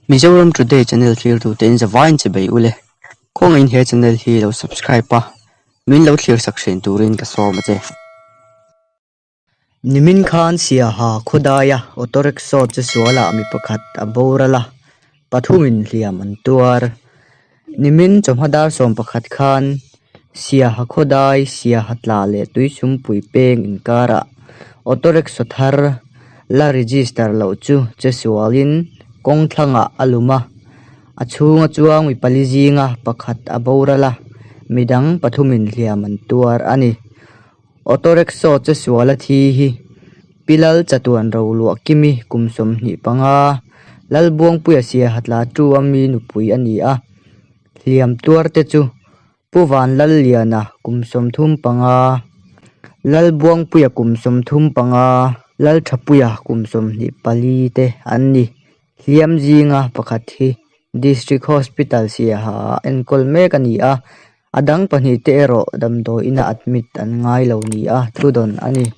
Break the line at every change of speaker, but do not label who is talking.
Mizoram Today channel thlirtu te in zavaiin che bei ule. Khawngaihin he channel hi lo subscribe a, min lo thlir sak thin turin ka sawm a che. Nimin khan Siaha khawdaia auto rickshaw che sualah mi pakhat a boral a, pathumin hliam an tuar. Nimin chawhma dar 11 khan Siaha khawdai Siaha tla leh Tuisumpui peng inkarah auto rickshaw thar la register loh chu che sualin kawng thlangah a lum a, a chhunga chuang mi pali zinga pakhat a boral a, midang pathumin hliam an tuar a ni. Auto rickshaw che suala thi hi Pi Lal Chatuan Roluah Kimi kum 25, Lalbuangpuia Siaha tla tu a mi nupui a ni a, hliam tuar te chu Pu Vanlalliana kum 35, Lalbuangpuia kum 35, Lalthapuia kum 24 te an ni. Hliam zinga pakhat hi District Hospital Siaha ah enkawl mek a ni a, a dang pahnihte erawh damdawiin a admit an ngai lo ni a thudawn a ni.